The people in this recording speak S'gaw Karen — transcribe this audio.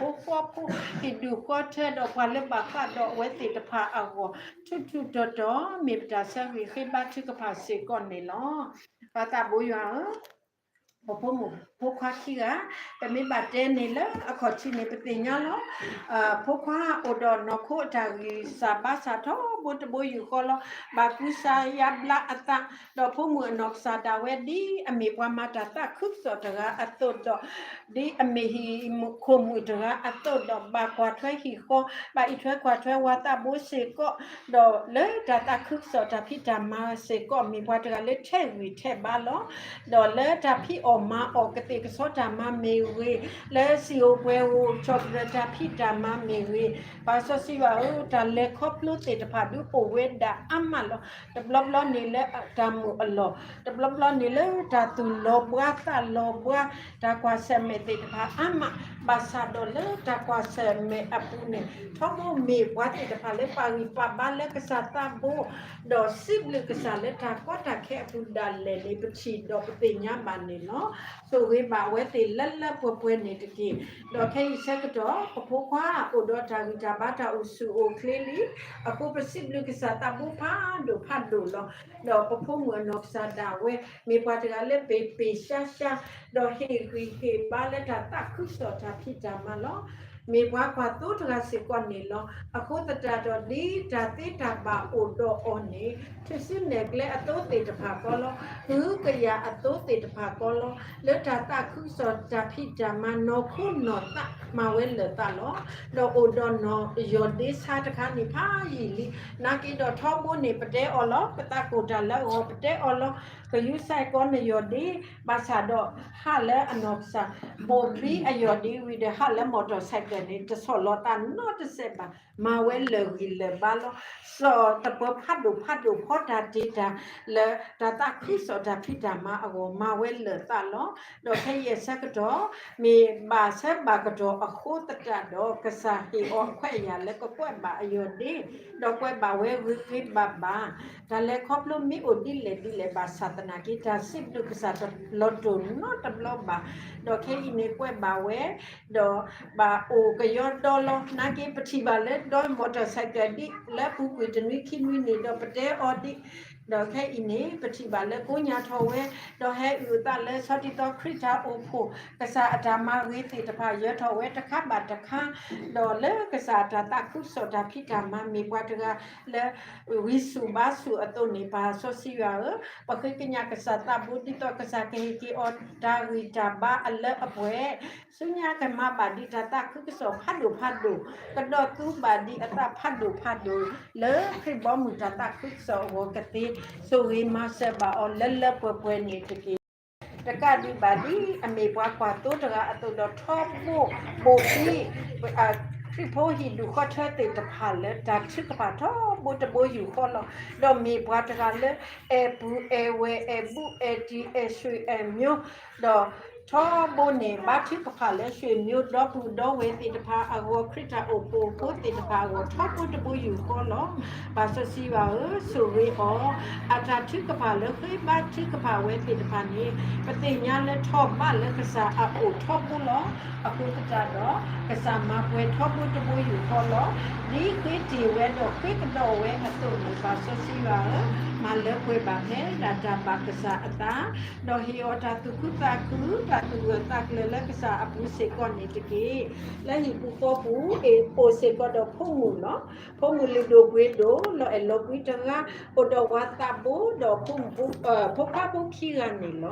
ပဖိခွါဖိ ဟံၣ်ဒူၣ်ဃီထၢ ဒီးပှၤလၢဘၣ်ဃးဒီးအဝဲသ့ၣ်တဖၣ်အဂီၢ် ထူးထူးတီၤတီၤ မ့ၢ်ပတၢ်ဆၢဂ့ၤဃ့ဘါထုကဖၣ်စ့ၢ်ကီးန့ၣ်လီၤ. ပၢ်သးဘိယွၤဧၢ, ပဖိမုၣ်ဖိခွါခံဂၤ, ပမ့ၢ်ဘၣ်တဲန့ၣ်လၢအခီၣ်ထံးန့ၣ် ပသ့ၣ်ညါလီၤ. ဖိခွါအိၣ်ဒီးနီၢ်ခိအတၢ်ဂံၢ်စၢ်ဘါစၢ်ထီဘိတဘိယူၢ်ဃီလီၤ. ဘၣ်ကူစါယါဘျါအသး, ဒီးဖိမုၣ်အနီၢ်ကစၢ်ဒၣ်ဝဲဒ်အမ့ၢ်ပှၤမၤတၢ်သးခုကစီၣ်တဂၤအသိးဒီး ဒ်အမ့ၢ်ဟံၣ်ခိၣ်မုၣ်တဂၤအသိးဒီး ဘၣ်ကွၢ်ထွဲဟံၣ်ဃီ, ဘၣ်အံးထွဲကွၢ်ထွဲဝၤသးဘိစ့ၢ်ကီး, ဒီးလၢတၢ်သးခုကစီၣ်တၢ်ဖံးတၢ်မၤစ့ၢ်ကီး မ့ၢ်ပှၤတဂၤလၢထဲးဂံၢ်ထဲးဘါလီၤ. ဒီးလၢတၢ်ဖံးအီၣ်မၤအီၣ် ကသ့ၣ်ကဆီတၢ်မၤမ့ၢ်ဂ့ၤ, လၢစံာ်ဧိၤပှဲၤဧိၤ ကၠီၣ်ပတြၢၤတၢ်ဖံးတၢ်မၤမ့ၢ်ဂ့ၤ, ပၢ်စီဆှံယွၤဧၢ, တၢ်လဲၤခီဖျိသ့ၣ်တဖၣ်ဒုးအိၣ်ဝဲဒၣ်အါမးလီၤ. တဘျီဘျီန့ၣ်လၢတၢ်မုာ်အလီၢ်, တဘျီဘျီန့ၣ်လၢတၢ်သူၣ်လီၤဘှါသးလီၤဘှါ, တၢ်ကွၢ်ဆၢၣ်မဲာ်သ့ၣ်တဖၣ်အါမး, ဘၣ်ဆၣ်ဒီးလၢတၢ်ကွၢ်ဆၢၣ်မဲာ်အပူၤန့ၣ် ထီဘိမ့ၢ်ပှၤသ့ၣ်တဖၣ်လၢပာ်ဂံၢ်ပာ်ဘါလၢကစၢ်သးဘိ, ဒီးစံးဘျုးကစၢ်လၢတၢ်ကီတၢ်ခဲအပူၤဒၣ်လဲာ်န့ၣ် ပထံၣ်ဒီးပသ့ၣ်ညါဘၣ်န့ၣ်လီၤ. ဆိၣ်ဂ့ၤဘၣ်အဝဲသ့ၣ်လၢလၢပှဲၤပှဲၤန့ၣ်တက့ၢ်. ဒီးခဲအံၤဆၢကတီၢ် ပဖိခွါအိၣ်ဒီးတၢ်ဂံၢ်တၢ်ဘါတၢ်အိၣ်ဆူၣ်အိၣ်ချ့လံ, အဃိပစံးဘျုးကစၢ်သးဘိဖးဒိၣ်ဖးဒိၣ်လီၤ. ဒီးပဖိမုၣ်အနီၢ်ကစၢ်ဒၣ်ဝဲ မ့ၢ်ပှၤတဂၤလၢပ့ၤပ့ၤရှါရှါ, ဒီးဟ့ၣ်ဂံၢ်ဟ့ၣ်ဘါလၢတၢ်သးခုကစီၣ်တၢ်ဖံးတၢ်မၤလီၤ. မ့ၢ်ပှၤကွၢ်သိတဂၤစ့ၢ်ကီးန့ၣ်လီၤ. အဃိသတးဒီးဒ်တၢ်သ့တၢ်ဘၣ်အိၣ်ဒီးအီၤန့ၣ် ထူၣ်စုနဲၣ်ကျဲအသိသ့ၣ်တဖၣ်ကီလီၤ, ဟုကယာ်အသိသ့ၣ်တဖၣ်ကီလီၤ, လၢတၢ်သးခုကစီၣ်တၢ်ဖံးတၢ်မၤ နီၢ်ခိနီၢ်သးမၤဝဲလၢာ်သးလီၤ. ဒီးအိၣ်ဒီးနီၢ်ယီၢ်ဒ့ဆါတခါန့ၣ်ဖးယံာ်လံ, နာ်က့ဒီးထီဘိန့ၣ် ပတဲအီၤလီၤ, ပသးကိၢ်တၢ်လၢအဂီၢ် ပတဲအီၤလီၤ, ကယူးစဲးကီးနယီၢ်ဒ့, ဘၣ်ဆၣ်ဒီးဟးလၢအနီၢ်ကစၢ် ဘိၣ်ဘံအယီၢ်ဒ့ဝံၤဒီး ဟးလၢမီၣ်တီၣ်ဆဲးကၢၣ်န့ၣ် တဆီၣ်လီၤသးနီတစဲးဘၣ်, မၤဝဲလၢာ်ဂံၢ်လၢာ်ဘါလီၤ. စီၤတပၢၤဖးဒိၣ်ဖးဒိၣ် ဖီတၢ်တ့ၢ်တၢ် လၢတၢ်သးခုကစီၣ်တၢ်ဖံးတၢ်မၤအဂီၢ် မၤဝဲလၢာ်သးလီၤ. ဒီးခဲအံၤအဆၢကတီၢ် မ့ၢ်ဘၣ်ဆၢဘၣ်ကတီၢ်အဃိသတးဒီး ကစၢ်ဟ့ၣ်အီၤအခွဲးအယာ်လၢကကွဲးဘၣ်အယီၢ်ဒ့, ဒီးကွဲးဘၣ်ဝဲဂ့ၤဂ့ၤဘၣ်ဘၣ်, တၢ်လဲၤခီဖျိမ့ၢ်အိၣ်ဒ်လဲၣ်ဒ်လဲၣ် ဘၣ်ဆၣ်သနာ်က့ တၢ်စံးဘျုးကစၢ်တလီၤတိာ်နီတဘျီဘၣ်. ဒီးခဲအံၤန့ၣ်ကွဲးဘၣ်ဝဲ ဒီးဘၣ်အိၣ်ကယီဒီလီၤ. နာ်က့ပထံၣ်ဘၣ်လၢဒီးမီၣ်တီၣ်ဆဲးကၢၣ်ဒံး လၢပူၤကွံာ်တနွံခံနွံန့ၣ်ဒီး ပတဲအီၤဒံး, ဒီးခဲအံၤန့ၣ် ပထံၣ်ဘၣ်လၢကိညါထီၣ်ဝဲ, ဒီးဟဲအုၣ်အသးလၢဆီတံၢ်သီခရံာ်တၢ်အိၣ်ဖှိၣ်, ကစၢ်အတၢ်မၤဂ့ၤသ့ၣ်တဖၣ် ယၢၤထီၣ်ဝဲတခါဘၣ်တခါ, ဒီးလၢကစၢ်အတၢ်သးခုကစီၣ်တၢ်ဖံးတၢ်မၤ မ့ၢ်ပှၤတဂၤလၢ ဂံၢ်ဆူၣ်ဘါဆူၣ်အသိးန့ၣ် ပၢ်စီဆှံယွၤဧၢ, ပဃ့ကညးကစၢ်သးဘိ ဒ်သိးကစၢ်ကဟ့ၣ်က့ၤအီၤတၢ်ဂံၢ်တၢ်ဘါအလၢအပှဲၤ, ဆူညါကမၤဘၣ်ဒံးတၢ်သးခုကစီၣ်ဖးဒိၣ်ဖးဒိၣ်, ကဒီးသူဘၣ်ဒံးအသးဖးဒိၣ်ဖးဒိၣ်, လၢခရံာ်ဘီမုၢ်တၢ်သးခုကစီၣ်အဂီၢ်ကသ့, ဆိၣ်ဂ့ၤမၤစၢၤဘၣ်အီၤလၢလၢပှဲၤပှဲၤန့ၣ်တက့ၢ်. တကးဒံးဘၣ်ဒ်အမ့ၢ်ပှၤကွၢ်သိတဂၤအသိးဒီး ထီဘိဘိၣ်ဘံ ခရံာ်ဖိဟံၣ်ဒူၣ်ဃီထၢသ့ၣ်တဖၣ်လၢ တၢ်ထုကဖၣ်ထီဘိတဘိယူၢ်ဃီလီၤ. ဒီးမ့ၢ်ပှၤတဂၤလၢ အဲၣ်ပုၢ်အဲၣ်ဝဲၢ် အဲၣ်ဘူးအဲၣ်တံၢ် အဲၣ်ဆွေအဲၣ်မျိုး, ဒီးထီဘိန့ၣ် ဘါထုကဖၣ်လၢ ဆွေမျိုးဒီပုၢ်ဒီဝဲၢ်သ့ၣ်တဖၣ်အဂီၢ် ခရံာ်တၢ်အိၣ်ဖှိၣ်ဖိသ့ၣ်တဖၣ်အဂီၢ် ထီဘိတဘိယူၢ်ဃီလီၤ. ပၢ်စီဆှံယွၤဧၢ, ဆိၣ်ဂ့ၤအီၤ, အတၢ်ထုကဖၣ်လၢဃ့ဘါထုကဖၣ်ဝဲသ့ၣ်တဖၣ်န့ၣ် ပသ့ၣ်ညါလၢထီၣ်ဘးလၢကစၢ်အအိၣ်ထီဘိလီၤ. အဃိသတးဒီး ကစၢ်မၤပှဲၤထီဘိတဘိယူၢ်ဃီလီၤ. ဒ်ဃ့တ့ၢ်ဝဲဒီးဃ့ကဒီးဝဲအသိးန့ၣ် ပၢ်စီဆှံယွၤဧၢ, မၤလၢပှဲၤဘၣ်ဖဲဒၣ်တၢ်ဘၣ်ကစၢ်အသး, ဒီးဟ့ၣ်အီၤတၢ်သူၣ်ခုသးခု တၢ်သူၣ်ဂၢၢ်သးကျၢၤလၢကစၢ်အပူၤစ့ၢ်ကီးန့ၣ်တက့ၢ်. လၢဟံၣ်ပူၤဃီပူၤ အိၣ်စ့ၢ်ကီးဒီးဖိမုၣ်လီၤ. ဖိမုၣ်လုၢ်ဒိၣ်ပှ့ၤဒိၣ် လီၤအဲၣ်လီၤကွံတဂၤ အိၣ်ဒီးဝၤသးဘိ ဒီးဖိမုၣ်ဖိ ဖိခွါဖိခံဂၤန့ၣ်လီၤ.